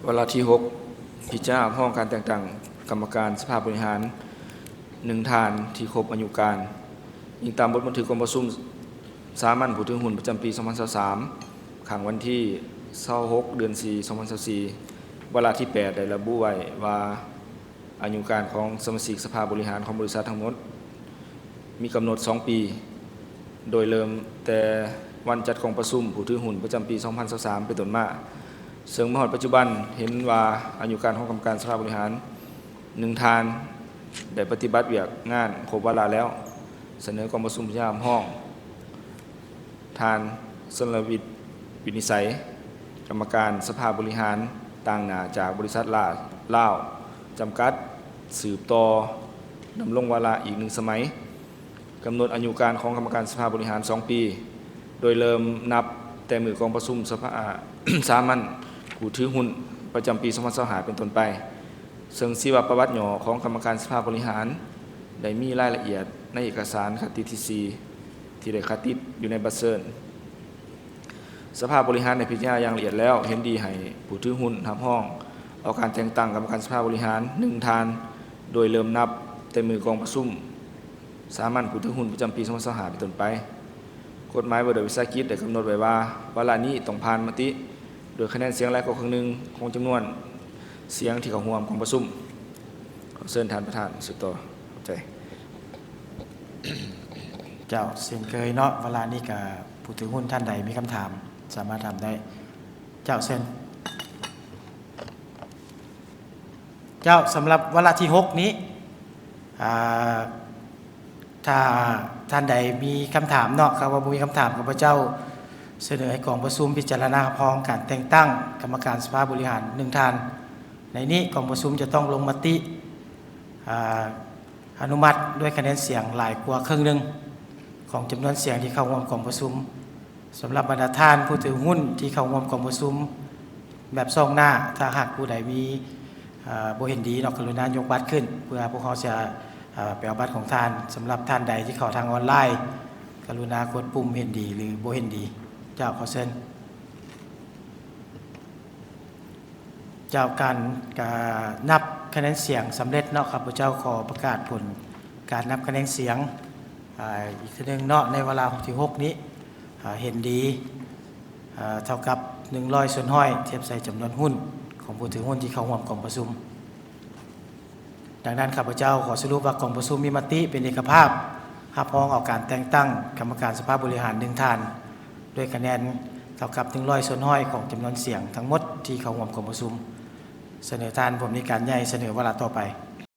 ວາລະທີຫົກ ພິຈາລະນາຮັບຮອງການແຕ່ງຕັ້ງກຳມະການສະພາບໍລິຫານ ໜຶ່ງທ່ານທີ່ຄົບອາຍຸການ. ອີງຕາມບົດບັນທຶກກອງປະຊຸມສາມັນຜູ້ຖືຫຸ້ນປະຈຳປີສອງພັນຊາວສາມ ຄັ້ງວັນທີຊາວຫົກ ເດືອນສີ່ ສອງພັນຊາວສີ່ ວາລະທີແປດ ໄດ້ລະບຸໄວ້ວ່າ ອາຍຸການຂອງສະມາຊິກສະພາບໍລິຫານຂອງບໍລິສັດທັງໝົດ ມີກຳນົດສອງປີ ໂດຍເລີ່ມແຕ່ວັນຈັດກອງປະຊຸມຜູ້ຖືຫຸ້ນປະຈຳປີສອງພັນຊາວສາມເປັນຕົ້ນມາ, ເຊິ່ງມາຮອດປັດຈຸບັນເຫັນວ່າອາຍຸການຂອງກຳມະການສະພາບໍລິຫານ ໜຶ່ງທ່ານ ໄດ້ປະຕິບັດວຽກງານຄົບວາລະແລ້ວ, ສະເໜີກອງປະຊຸມພິຈາລະນາຮັບຮອງ ທ່ານ ຊົນລະວິດ ວິນິດໄສ ກຳມະການສະພາບໍລິຫານຕາງໜ້າຈາກບໍລິສັດລາ ລາວ ຈຳກັດ ສືບຕໍ່ດຳລົງວາລະອີກໜຶ່ງສະໄໝ, ກຳນົດອາຍຸການຂອງກຳມະການສະພາບໍລິຫານສອງປີ ໂດຍເລີ່ມນັບແຕ່ມື້ກອງປະຊຸມສະພາ ສາມັນຜູ້ຖືຫຸ້ນປະຈຳປີສອງພັນຊາວຫ້າເປັນຕົ້ນໄປ. ເຊິ່ງຊີວະປະຫວັດຫຍໍ້ຂອງກຳມະການສະພາບໍລິຫານ ໄດ້ມີລາຍລະອຽດໃນເອກະສານຄະຕິທີສີ່ ທີ່ໄດ້ຄະຕິດຢູ່ໃນບັດເຊີນ. ສະພາບໍລິຫານໄດ້ພິຈາລະນາຢ່າງລະອຽດແລ້ວ ເຫັນດີໃຫ້ຜູ້ຖືຫຸ້ນຮັບຮອງເອົາການແຕ່ງຕັ້ງກຳມະການສະພາບໍລິຫານໜຶ່ງທ່ານ ໂດຍເລີ່ມນັບແຕ່ມື້ກອງປະຊຸມສາມັນຜູ້ຖືຫຸ້ນປະຈຳປີສອງພັນຊາວຫ້າເປັນຕົ້ນໄປ. ກົດໝາຍວ່າດ້ວຍວິສາຫະກິດໄດ້ກຳນົດໄວ້ວ່າ ວາລະນີ້ຕ້ອງຜ່ານມະຕິ ໂດຍຄະແນນສຽງຫຼາຍກວ່າເຄິ່ງໜຶ່ງຂອງຈຳນວນສຽງທີ່ເຂົ້າຮ່ວມກອງປະຊຸມ. ຂໍເຊີນທ່ານປະທານສືບຕໍ່. ຂອບໃຈ. ເຈົ້າ, ເຊັ່ນເຄີຍເນາະ, ວາລະນີ້ກະຜູ້ຖືຫຸ້ນທ່ານໃດມີຄຳຖາມ ສາມາດຖາມໄດ້. ເຈົ້າ, ເຊີນ. ເຈົ້າ, ສຳລັບວາລະທີຫົກນີ້ ອ່າ ຖ້າທ່ານໃດມີຄຳຖາມເນາະ, ຖ້າວ່າບໍ່ມີຄຳຖາມ, ຂ້າພະເຈົ້າສະເໜີໃຫ້ກອງປະຊຸມພິຈາລະນາຮັບຮອງການແຕ່ງຕັ້ງກຳມະການສະພາບໍລິຫານໜຶ່ງທ່ານ. ໃນນີ້ກອງປະຊຸມຈະຕ້ອງລົງມະຕິ ອາ ອະນຸມັດດ້ວຍຄະແນນສຽງຫຼາຍກວ່າເຄິ່ງໜຶ່ງຂອງຈຳນວນສຽງທີ່ເຂົ້າຮ່ວມກອງປະຊຸມ. ສຳລັບບັນດາທ່ານຜູ້ຖືຫຸ້ນທີ່ເຂົ້າຮ່ວມກອງປະຊຸມແບບຊອງໜ້າ, ຖ້າຫາກຜູ້ໃດມີ ເອີ ບໍ່ເຫັນດີເນາະ, ກະລຸນາຍົກບັດຂຶ້ນ ເພື່ອພວກເຮົາຈະ ເອີ ໄປເອົາບັດຂອງທ່ານ. ສຳລັບທ່ານໃດທີ່ເຂົ້າທາງອອນລາຍ, ກະລຸນາກົດປຸ່ມເຫັນດີ ຫຼື ບໍ່ເຫັນດີ. ເຈົ້າ, ຂໍເຊີນ. ເຈົ້າ, ການ ການນັບຄະແນນສຽງສຳເລັດເນາະ, ຂ້າພະເຈົ້າຂໍປະກາດຜົນການນັບຄະແນນສຽງ ອາ ອີກເທື່ອໜຶ່ງເນາະ, ໃນວາລະທີຫົກນີ້ ອາ ເຫັນດີ ອາ ເທົ່າກັບໜຶ່ງຮ້ອຍສ່ວນຮ້ອຍ ທຽບໃສ່ຈຳນວນຫຸ້ນຂອງຜູ້ຖືຫຸ້ນທີ່ເຂົ້າຮ່ວມກອງປະຊຸມ. ດັ່ງນັ້ນ ຂ້າພະເຈົ້າຂໍສະຫຼຸບວ່າກອງປະຊຸມມີມະຕິເປັນເອກະພາບ ຮັບຮອງເອົາການແຕ່ງຕັ້ງກຳມະການສະພາບໍລິຫານໜຶ່ງທ່ານ ດ້ວຍຄະແນນເທົ່າກັບໜຶ່ງຮ້ອຍສ່ວນຮ້ອຍຂອງຈຳນວນສຽງທັງໝົດທີ່ເຂົ້າຮ່ວມກອງປະຊຸມ. ສະເໜີທ່ານຜູ້ອຳນວຍການໃຫຍ່ສະເໜີວາລະຕໍ່ໄປ.